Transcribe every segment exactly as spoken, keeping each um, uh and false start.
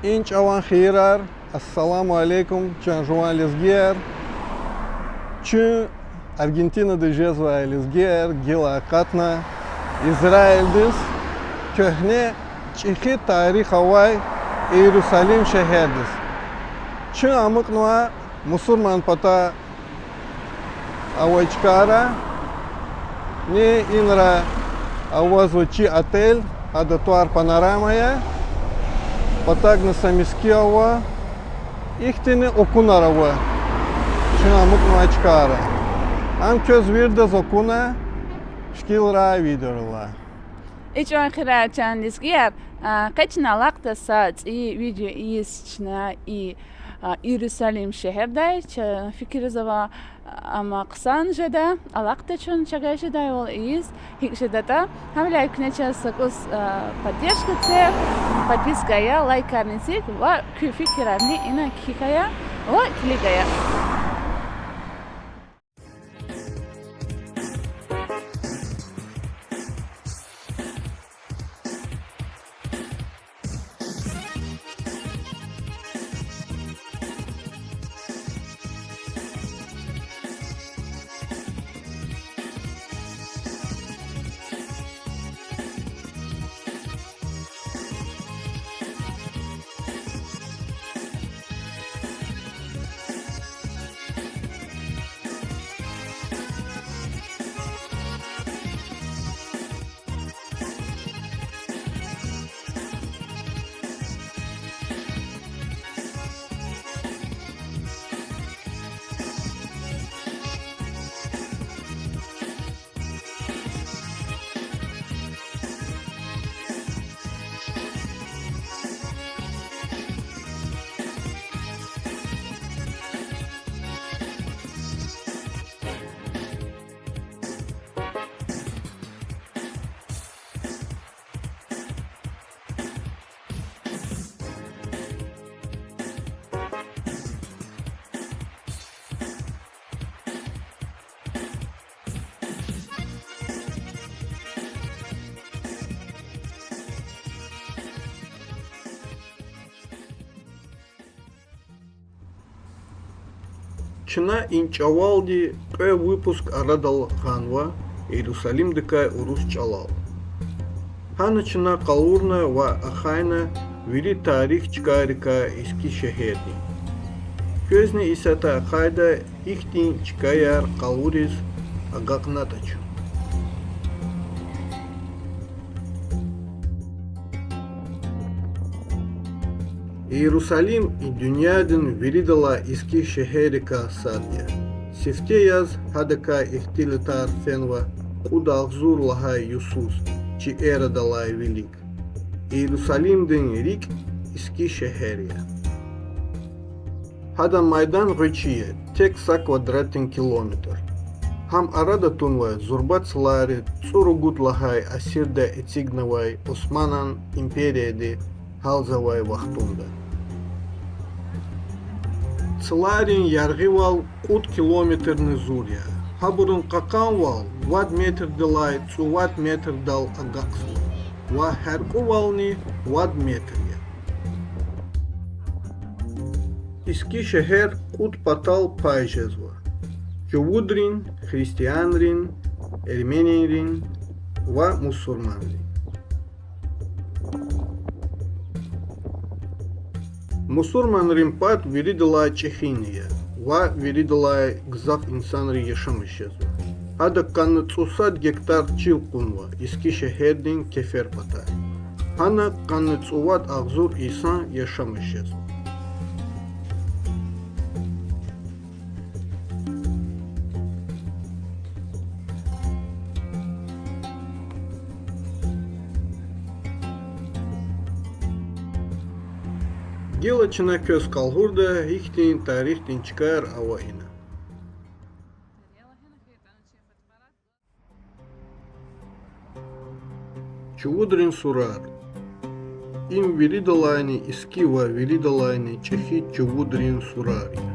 И чӀаван хийирар, ассаламу алейкум, чан жуван лезгияр. Чун, Аргентинада жезвай лезгияр, гила акъатна Израилдиз, куьгьне чӀехи тарих авай Иерусалим шегьердиз. Чун амукьнава мусурман патай авай чкайра. Ни инра авазва чи отель, гьадан тӀвар Панорама я. Патагна са миски ава. Ихьтин акунар ава чун амукьнавай чкайра. Ам квез виридаз акуна, шикилрай видеорилай. И чӀаван хийирар, чан лезгияр, а, къе чна алакьда са цӀийи видео ийиз чна и, а, Иерусалим шегьердай, чна фикирзава, амма хъсан жеда, алакьда чун чавай жедайвал ийиз, гьикӀ жедатӀа. Гьавиляй куьне чаз са кӀус, а, поддержка це, подписка ая, лайкарни цик ва куь фикирарни ина кхьихь ая ва килиг ая. Чна и чӀавалди кьве выпуск арадал гъанва Иерусалимдикай урус чӀалал. Гьана чна къалурна ва ахъайна вири тарих чкайрикай Иски шегьердин. Квезни исятда ахъайда, ихьтин чкаяр къалуриз агакьнатӀа чун. Иерусалим и дуьньядин виридалай иски шегьеррикай сад я. Сифте яз гьадакай ихтилатар фенва кьуд агъзур лагьай йисуз, чи эрадалай вилик. Иерусалимдин рикӀ Иски шегьер я. Гьадан майдан гъвечӀи я, тек са квадратный километр. Гьам арада тунвай зурба цлари цӀуругуд лагьай асирда эцигнавай Османан империяди гьалзавай вахтунда. Цларин яргъивал кьуд километрни зур я. Гьабурун кьакьанвал вад метрдилай цӀувад метрдал агакьзава ва гьяркьуьвални вад метр я. Иски шегьер кьуд патал пай жезва: чувудрин, христианрин, эрменийрин ва мусурманрин. Мусурманрин пад виридалай чӀехини я ва виридалай гзаф инсанри яшамиш жезва. Гьадак къанни цӀусад гектар чил кьунва Иски шегьердин кефер патай. Гьана къанни цӀувад агъзур инсан яшамиш жезва. Гила чна квез къалурда, гьихьтин тарихдин чкаяр ава ина. Чувудрин сурар. Им виридалайни иски ва виридалайни чӀехи чувудрин сурар я.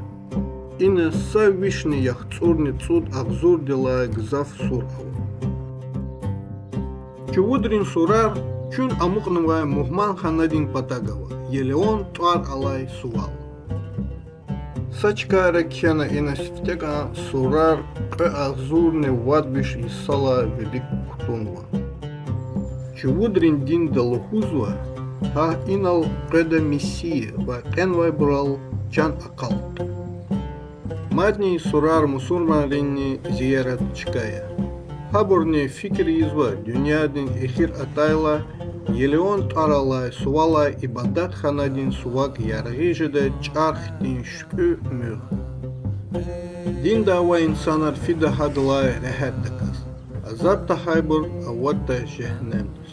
Ина са вишни яхцӀурни цӀуд агъзурдилай гзаф сур ава. Чувудрин сурар Чун амукьнавай мугьманханадин патав гвай Елеон тӀвар алай сувал. Са чкайра кхьена ина сифте кӀан сурар кьве агъзурни вад виш йисалай вилик кутунва. Чувудрин динда лугьузва, гьа инал къведа Мессия ва кьенвайбурал чан акъалтда. Мадни сурар мусурманринни зиярат чка я. Гьабурни фикир ийизва, дуьньядин эхир атайла, Елеон тӀвар алай сувалай ибадатханадин сувак яргъи жеда чӀар хьтин шуькӀуь муьгъ. Динда авай инсанар фида гьадалай регьятдаказ, азаб тахьайбур аватда жегьеннемдиз.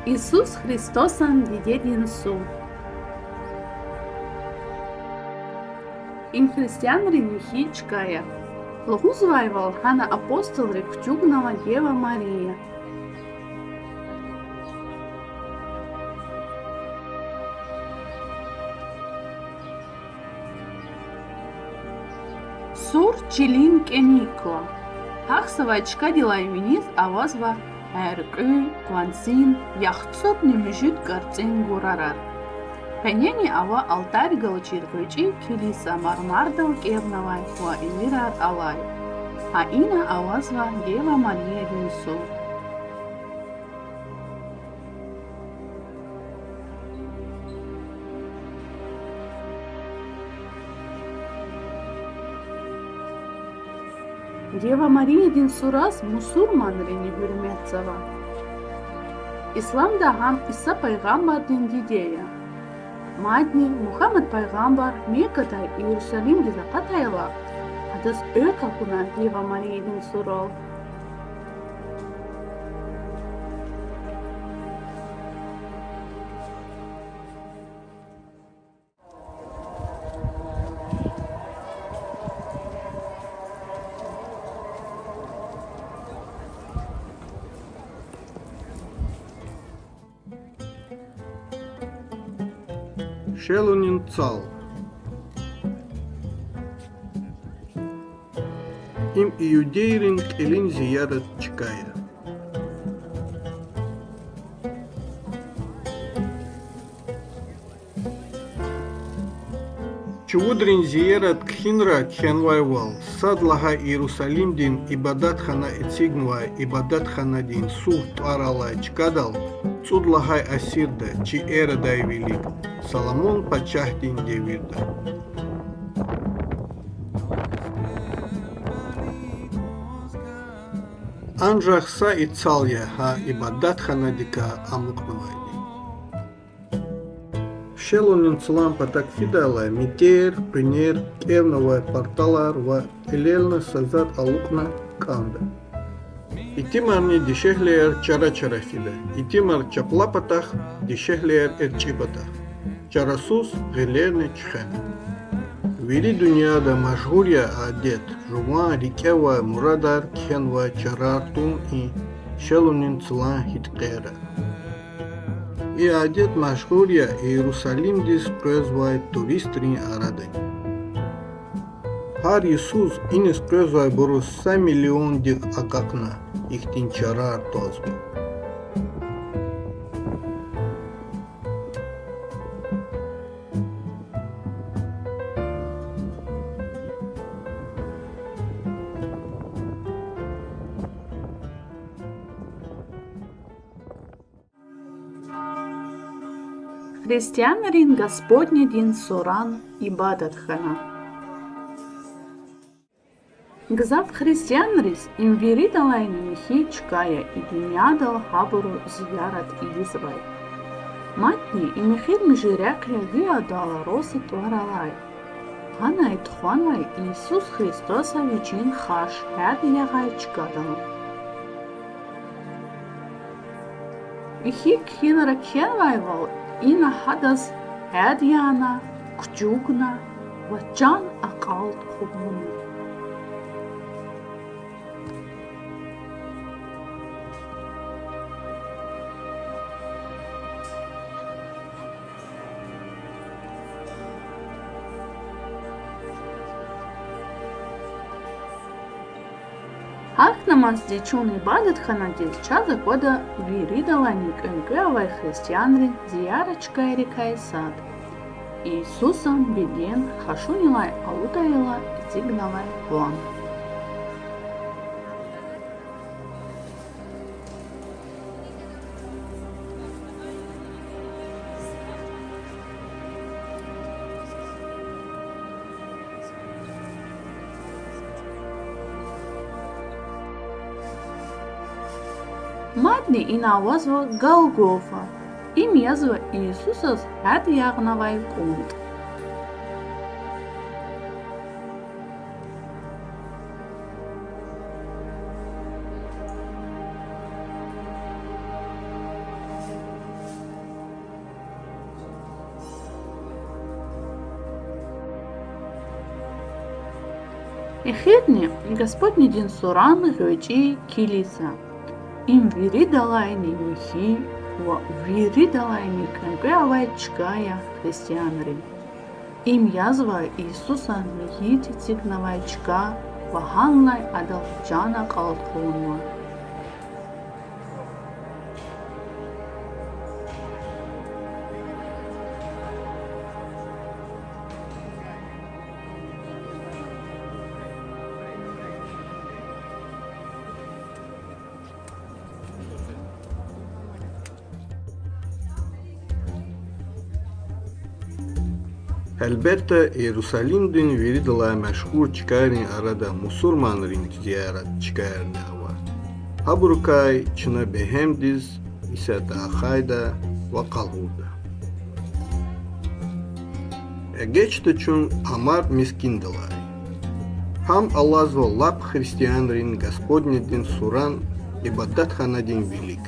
Исус Христосан дидедин сур. Им христианрин михьи чка я. Лугьузвайвал, гьана апостолри кучукнава Дева Мария. Сур чилин кӀаник ква. Гьахьзавай чкадилай виниз авазва гьяркьуь, къванцин, яхцӀурни муьжуьд кӀарцӀин гурарар. Къенени ава алтарь галачир гъвечӀи килиса мармардал кӀевнавай ва имирар алай. Гьа ина авазва Дева Мариядин сур. Дева Мариядин сураз мусурманрини гьуьрметзава. Исламда гьам Иса пайгъамбардин диде я. Мадни Мугьаммад пайгъамбар Меккадай Иерусалимдиз акъатайла, адаз экв акуна Дева Мариядин сурал. Шелунин цал. Им иудейрин кьилин зиярат чка я. Чувудрин зиярат кхьинра кхьенвайвал, сад лагьай Иерусалимдин ибадатхана эцигнавай ибадатханадин сув тӀвар алай чкадал цӀуд лагьай асирда чи эрадай вилик, Соломон пачагьдин девирда. Анжах са и цал я гьа ибадатханадикай амукьнавайди. Шелунин цлан патак фидайла метӀер, къуьнер, кӀевнавай парталар ва кьилелни са затӀ алукьна кӀанда. Итимарни дишегьлияр чара-чара фида: итимар чапла патахъ, дишегьлияр эрчӀи патахъ. Чарасуз гъилерни чуьхвена. Вири дуьньяда машгьур я адет жуван рикӀевай мурадар кхьенвай чарар тун и Шелунин цлан гьиткьера. И адет машгьур я Иерусалимдиз къвезвай туристрин арадани. Гьар йисуз иниз къвезвайбуруз са миллиондик акьахна ихьтин чарар твазва. Христианрин Господнидин суран ибадатхана. Гзаф христианриз им виридалайни михьи чка я и дуьньядал гьабуру зиярат ийизвай. Мадни и михьи муьжуьд рехъ я ви адалай рази тӀвар алай. Гьанай тухванвай Иисус Христоса Вичин хаш гьяд ягъай чкадал. Михьи кхьинра кхьенвайвал, ина гьадаз гьяд яна, кучукна ва чан акьалтӀ хъувуна. Гьахьнамазди чун ибадатханадиз чаз аквада виридалайни кӀвенкӀве авай христианрин зиярат чкайрикай сад. Иисусан беден хашунилай алудайла эцигнавай план. Мадни ина авазва Голгофа. Им язва Иисусаз гьяд ягънавай кӀунтӀ. Эхирни Господнидин суран гъвечӀи килиса. Им виридалайни михьи ва виридалайни кӀвенкӀве авай чка я христианрин. Им язва Иисусан мейит эцигнавай чка ва гьанлай адал чан акьалтӀ хъувунва. Гьелбетда, Иерусалимдин виридалай машгьур чкайрин арада мусурманрин зиярат чкайрни ава. Гьабурукай чна бегьемдиз исятда ахъайда ва къалурда. Эгечда чун Амар мискӀиндилай. Гьам алазва лап христианрин Господнидин суран ибадатханадин вилик.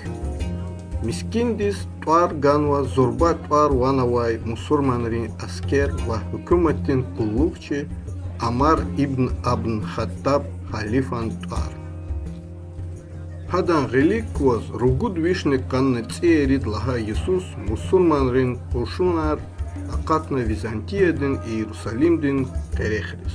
МискӀиндиз тӀвар ганва зурба тӀвар ван авай мусурманрин аскер ва гьукуматдин къуллугъчи Амар ибн Абн Хаттаб халифан тӀвар. Гьадан гъилик кваз ругуд вишни къанни цӀи ирид лагьай йисуз мусурманрин кьуршунар акъатна Византиядин Иерусалимдин къерехриз.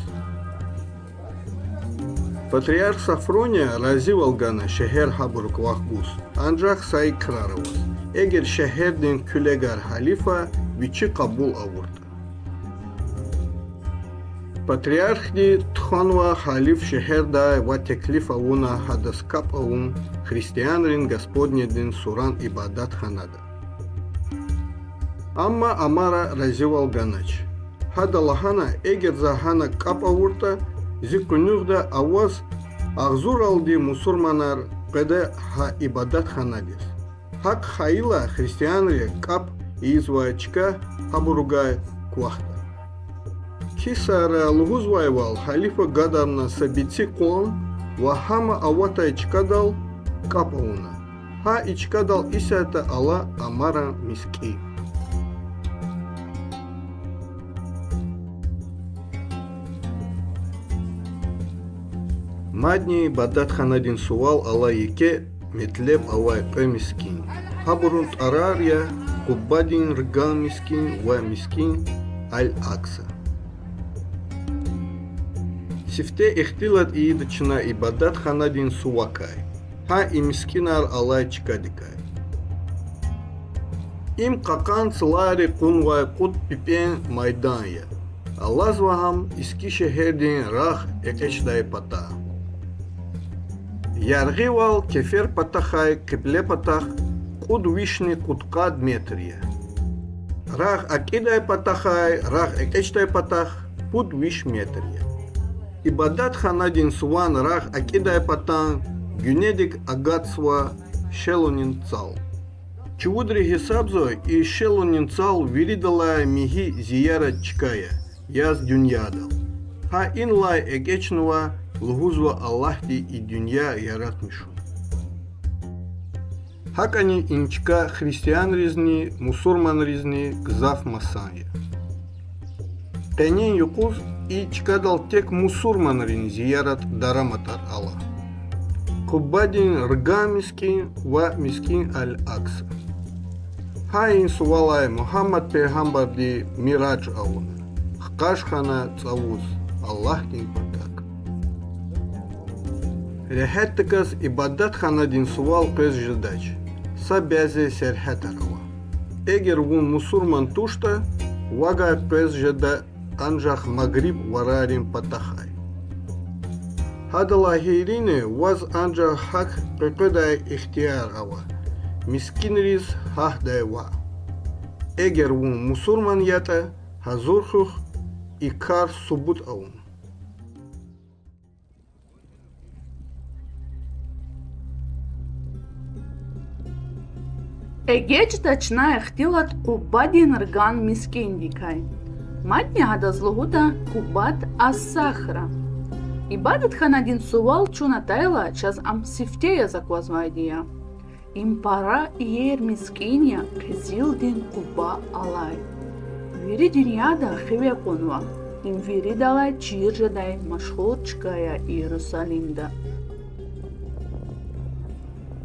Патриарх Софрония разивал гана шегьер гьабурук вахгуз, анжах са икьрар аваз: эгер шегьердин куьлегар халифа вичи къабул авуртӀа. Патриархди тухванва халиф шегьердай ва теклиф авуна гьадаз капӀ авун христианрин Господнидин суран ибадатханада. Амма Амара разивал ганач. Гьада лагьана: эгер за гьана капӀ авуртӀа, зи къуьнуьгъда аваз агъзуралди мусурманар къведа гьа ибадатханадиз. ГьакӀ хьайила христианри капӀ ийизвай чка гьабуругай квахьда. Кисара лугьузвайвал, халифа гадарна са бицӀи къван ва гьам аватай чкадал капӀ авуна. Гьа и чкадал исятда ала Амаран мискӀин. Мадни ибадатханадин сувал алай еке метлеб авай кьве мискӀин. Гьабурун тӀварар я Къуббадин рган мискӀин ва мискӀин Аль-Акса. Сифте ихтилат ийида чна ибадатханадин сувакай, гьа и мискӀинар алай чкадикай. Им кьакьан цлари кьунвай кьуд пипӀен майдан я. Алазва гьам иски шегьердин рагъ экъечӀдай пата. Яргъивал кефер патахъай кьибле патахъ кьуд вишни кьудкъад метр я. Рагъ акӀидай патахъай рагъ экъечӀдай патахъ пуд виш метр я. Ибадатханадин суван рагъ акӀидай патан гуьнедик агатзава Шелунин цал. Чувудри гьисабзава, и Шелунин цал виридалай михьи зиярат чка я яз дуьньядал. Гьа инлай экъечӀнава, лугьузва, Аллагьди и дуьнья яратмишун. ГьакӀни и чка христианризни мусурманризни гзаф масан я. Къенин юкъуз и чкадал тек мусурманрин зиярат дараматар ала: Къуббадин рган мискӀин ва мискӀин Аль-Акса. Гьа и сувалай Мугьаммад пайгъамбарди мираж авуна, хкаж хьана цавуз, Аллагьдин патак. Регьятдаказ ибадатханадин сувал къвез жедач, са бязи сергьятар ава. Эгер вун мусурман туштӀа, вавай къвез жеда анжах магъриб варарин патахъай. Гьадалай гьерини ваз анжах гьахъ къекъведай ихтияр ава, мискӀинриз гьахьдай ваъ. Эгер вун мусурман ятӀа, гьазур хьухь и кар субут авун. Эгечӏда чна ихтилат Къуббадин рган мискӏиндикай. Мадни гьадаз лугьуда Къуббат ас-Сахра. Ибадатханадин сувал чун атайла, чаз ам сифте яз аквазвайди я. Им пара иер мискӏин я къизилдин къубба алай. Вири дуьньяда хиве кьунва. Им виридалай чир жедай машгьур чка я Иерусалимда.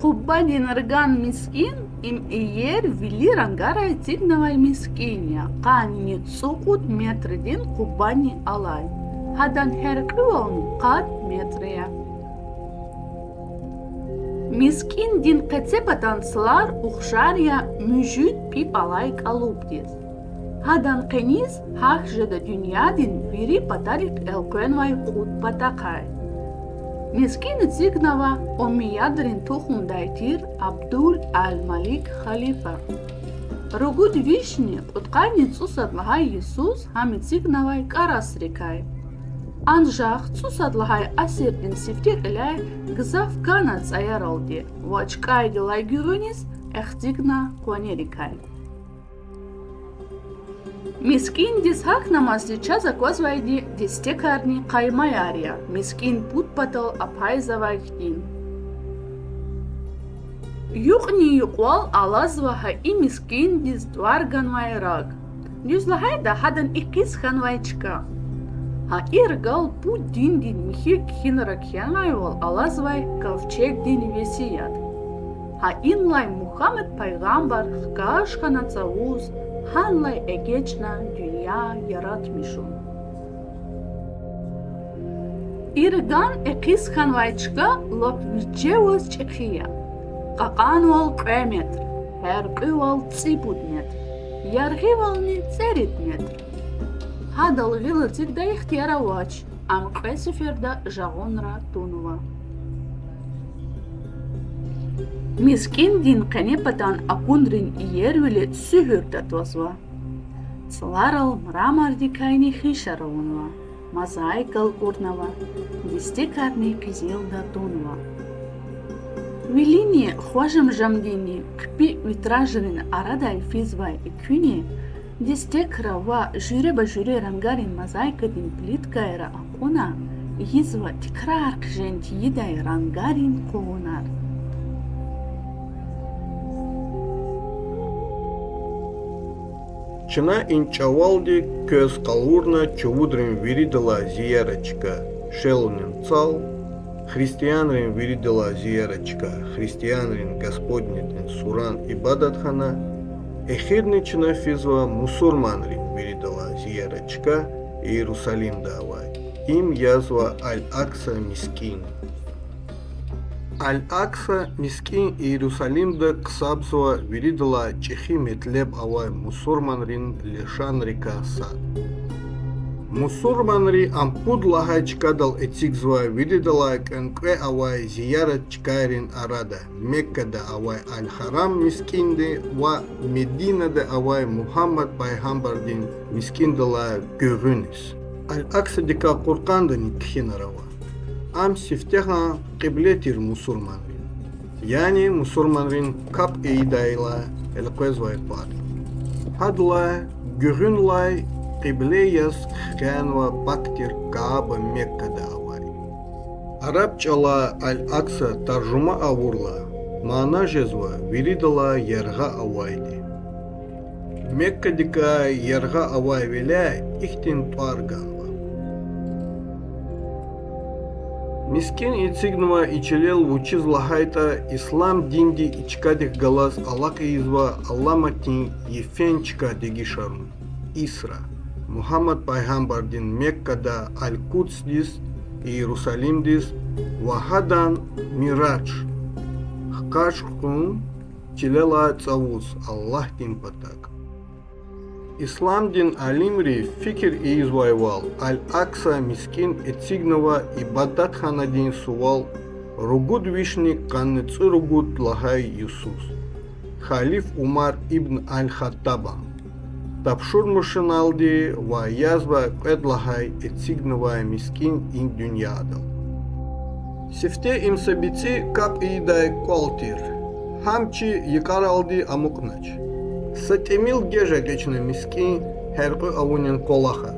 Къуббадин рган мискӏин им иер вили рангарай эцигнавай мискӏин я, къанни цӏукьуд метрдин къуббани алай. Гьадан гьяркьуьвални къад метр я. Мискӏиндин къецепатан цлар ухшар я муьжуьд пипӏ алай кӏалубдиз. Гьадан къенез гьахь жеда дуьньядин вири патарихъ элкъвенвай кьуд патахъай. Мискӏин эцигнава Умайядрин тухумдай тир Абдул аль-Малик халифа. Ругуд вишни кьудкъанни цӏусад лагьай йисуз гьам эцигнавай кӏарасрикай. Анжах цӏусад лагьай асирдин сифте кьиляй гзаф кана цӏаяралди ва чкӏайдалай гуьгъуьниз эхцигна къванерикай. Мискӏиндиз гьахьнамазди чаз аквазвайди дестекарни къаймаяр я, мискӏин пуд патал апайзавай хьтин. Юкьни-юкьвал алазва гьа и мискӏиндиз тӏвар ганвай раг. Дуьз лагьайтӏа, гьадан и къиз хьанвай чка. Гьа и ргал пуд диндин михьи кхьинра кхьенвайвал алазвай ковчегдин весият. Гьа инлай Мугьаммад пайгъамбар хкаж хьана цавуз, гьанлай эгечӏна дуьнья яратмишун. И рган экъис хьанвай чка лап вижеваз чӏехи я. Кьакьанвал кьве метр, гьяркьуьвал цӏипуд метр, яргъивални цӏерид метр. Гьадал гъил эцигдай ихтияр авач, ам кьве сеферда жагъунра тунва. Мискӏиндин къенепатан акунрин иервили суьгьуьрда твазва. Цларал мрамордикайни хишар авунва, мозаика элкъурнава, дестекарни къизилда тунва. Вилини хважамжамдинни хъипи витражрин арадай физвай экуьни дестекра ва жуьреба-жуьре рангарин мозаикадин плиткайра акьуна ийизва тикрар хъжен тийидай рангарин къугъунар. Чна и чӏавалди квез къалурна чувудрин виридалай зиярат чка, Шелунин цал, христианрин виридалай зиярат чка, христианрин Господнидин суран ибадатхана, эхирни чна физва мусурманрин виридалай зиярат чка, Иерусалимда авай. Им язва Аль-Акса мискӏин. Аль-Акса мискӏин Иерусалимда ксабзава виридалай чӏехи метлеб авай мусурманрин лишанрикай сад. Мусурманри ам пуд лагьай чкадал эцигзава виридалай кӏвенкӏве авай зиярат чкайрин арада, Меккада авай Аль-Гьарам мискӏинди ва Мединада авай Мугьаммад пайгъамбардин мискӏиндилай гуьгъуьниз. Аль-Аксадикай Къуръандани кхьинар ава. Ам сифтегьан кьибле тир мусурманрин, яни мусурманрин капӏ ийидайла элкъвезвай пад. Гьадалай гуьгъуьнлай кьибле яз хкянава пак тир Кааба Меккада авай. Араб чӏалай Аль-Акса таржума авурла, мана жезва виридалай яргъа авайди. Меккадикай яргъа авайвиляй ихьтин тӀвар ганва. МискӀин эцигнава и чилел вучиз лагьайтӀа ислам динди и чкадихъ галаз алакъа ийизвай аламатдин йифен чка дегишарун, Исра, Мугьаммад пайгъамбардин Меккадай Аль-Кудсдиз, Иерусалимдиз, ва гьадан Мираж, хкаж хьун, чилелай цавуз Аллагьдин патав. Исламдин алимри фикир ийизвайвал, Аль-Акса мискӀин эцигнава ибадатханадин сувал ругуд вишни къанни цӀуругуд лагьай йисуз, халиф Умар ибн Аль-Хаттабан тапшурмишуналди, ва язва кьвед лагьай эцигнавай мискӀин и дуьньядал. Сифте им са бицӀи капӀ ийидай кӀвал тир, гьам чи йикъаралди амукьнач. Са тӀимил геж эгечӀна мискӀин гьяркьуь авунин къвалахар.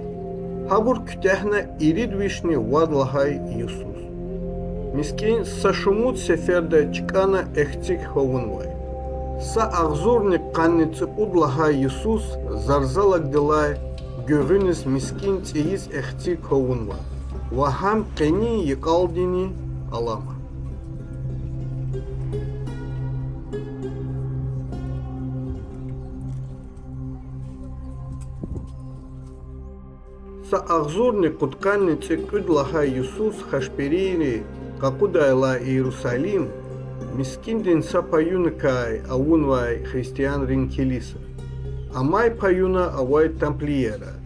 Гьабур куьтягьна ирид вишни вад лагьай йисуз. МискӀин са шумуд сеферда чкӀана эхциг хьун авунвай. Са агъзурни къанни цӀипуд лагьай йисуз зарзалагдилай гуьгъуьниз мискӀин цӀийиз эхциг хьун авунва ва гьам къенин йикъалдини алама. Са агъзурни кьудкъанни цӀекӀуьд лагьай йисуз хашперийри къакъудайла Иерусалим, мискӀиндин са паюникай авунвай христианрин килиса, амай паюна авай тамплиерар,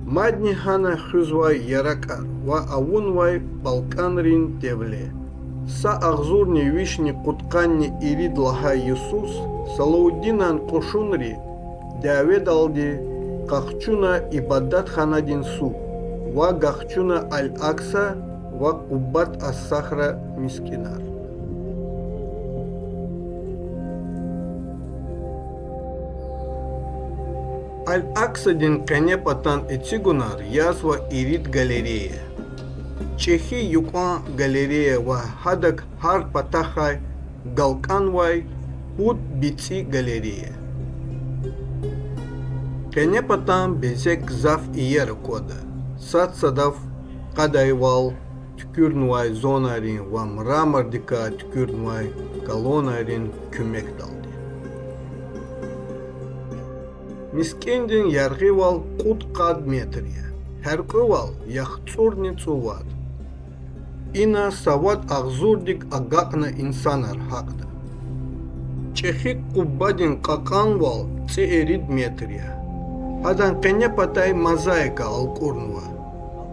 мадни гьана хуьзвай яракьар ва авунвай балкӀанрин девле. Са агъзурни вишни кьудкъанни ирид лагьай йисуз Салавуддинан кьушунри дяведалди къахчуна ибадатханадин сув ва гахчуна Аль-Акса ва Къуббат ас-Сахра мискӀинар. Аль-Аксадин къенепатан эцигунар язва ирид галерея. ЧӀехи юкьван галерея ва гьадак гьар патахъай галкӀанвай пуд бицӀи галерея. Къенепатан безек гзаф иер аквада, сад-садав кьадайвал туькӀуьрнавай зонайрин ва мрамордикай туькӀуьрнавай колоннайрин куьмекдалди. МискӀиндин яргъивал кьудкъад метр я, гьяркьуьвал яхцӀурни цӀувад. Ина са вад агъзурдик агакьна инсанар гьакьда. ЧӀехи къуббадин кьакьанвал цӀерид метр я. Гьадан къенепатай мозаика алкӀурнава.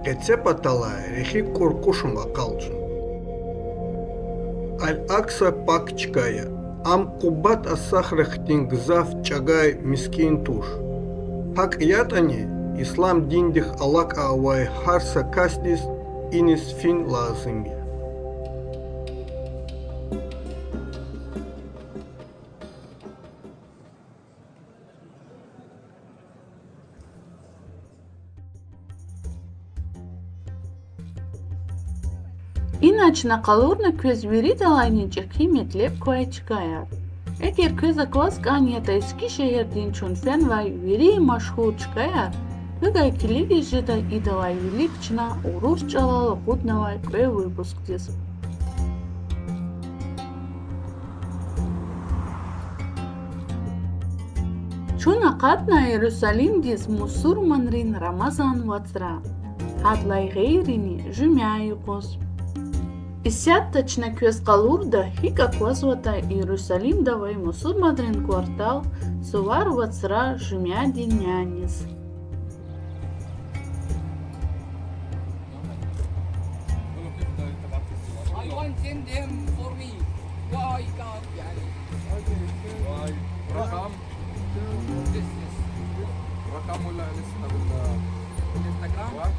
Къецепаталай рехи кӀуркӀушум акъалчӀун. Аль-Акса пак чка я. Ам Къуббат ас-Сахра хьтин гзаф чӀагай мискӀин туш. ГьакӀ ятӀани, ислам диндихъ алакьа авай гьар са касдиз иниз фин лазим я. Ина чна къалурна квез виридалайни чӀехи метлеб квай чкаяр. Эгер квез акваз кӀан ятӀа Эскишегьирдин чун фенвай вири машгьур чкаяр, гьуьгай килигиз жеда идалай вилик чна урус чӀалал акъуднавай кьве выпускдиз. Чун акъатна Иерусалимдиз мусурманрин Рамазан вацра. Гьадалай гъейрини жуьмя юкъуз. Исятда чна квез къалурда, гьикӀ аквазватӀа Иерусалимда авай мусурманрин квартал сувар вацра жуьмядин няниз. I want send them for me. Why can't, يعني؟ Why? رقم؟ This, this. رقم ولا لسه ولا؟ Instagram؟ What?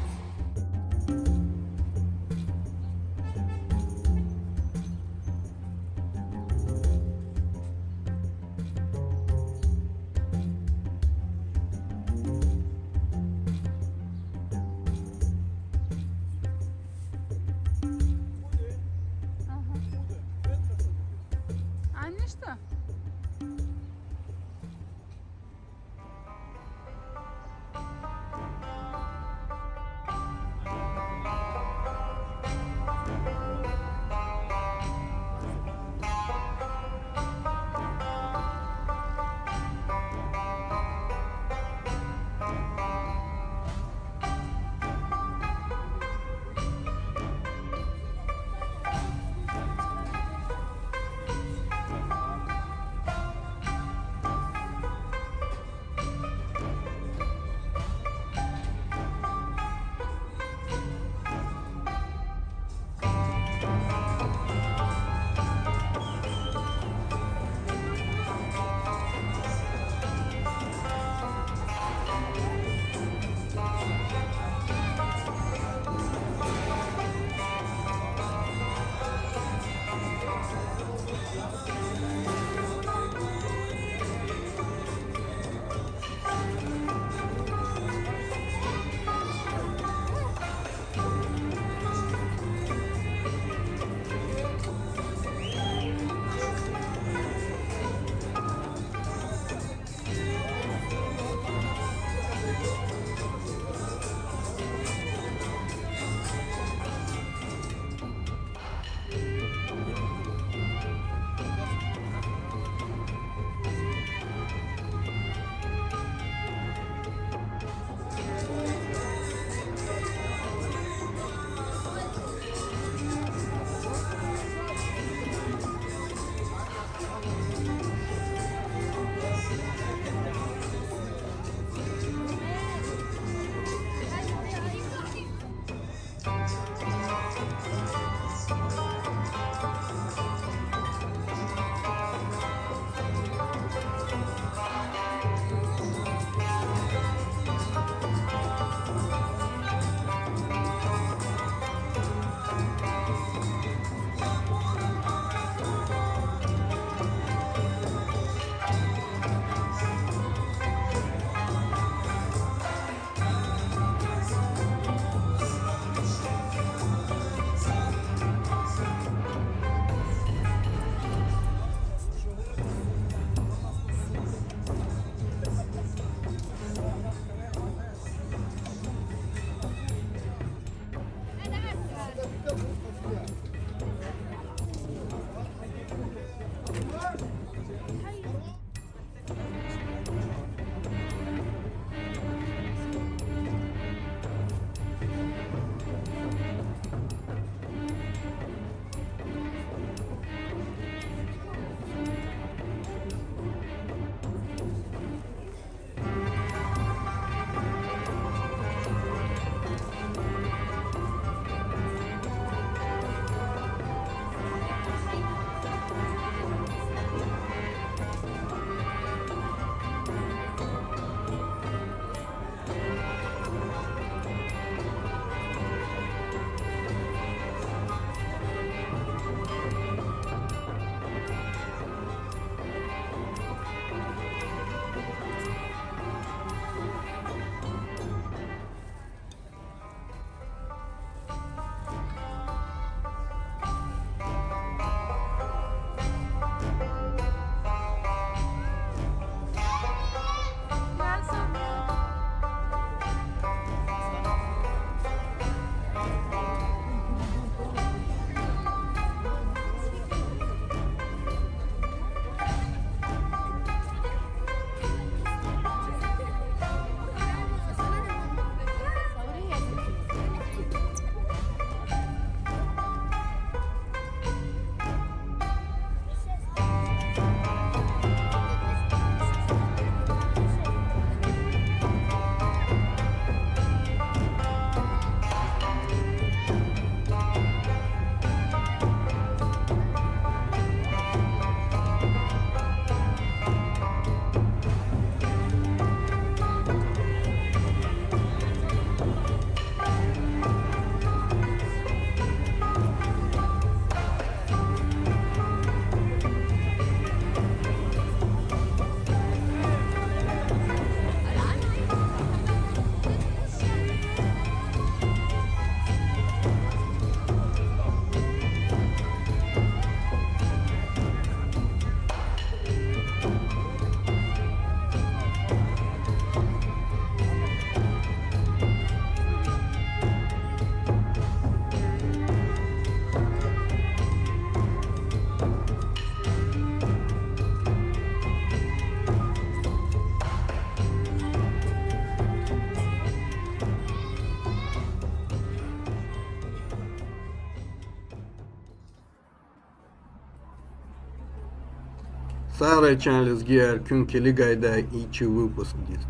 Сагърай, чан лезгияр, куьн килигайдай и чи выпускдиз.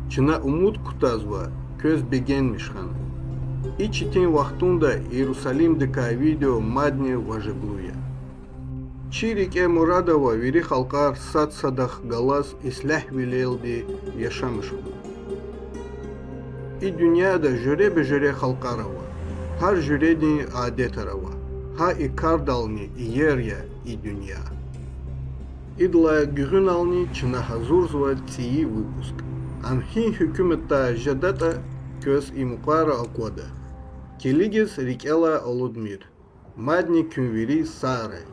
Чна умуд кутазва, квез бегенмиш хьана. И четин вахтунда Иерусалимдикай видео мадни важиблу я. Чи рикӀе мурад ава вири халкьар сад-садахъ галаз ислягьвилелди яшамиш хьун. И дуьньяда жуьреба-жуьре халкьар ава, гьар жуьредин адетар ава. Гьа и кардални иер я и дуьнья. Идалай гуьгъуьнални чна гьазурзава цӀийи выпуск. Ам гьи гьукуматдай жедатӀа, квез и мукъвара аквада. Килигиз рикӀелай алудмир. Мадни куьн вири сагърай.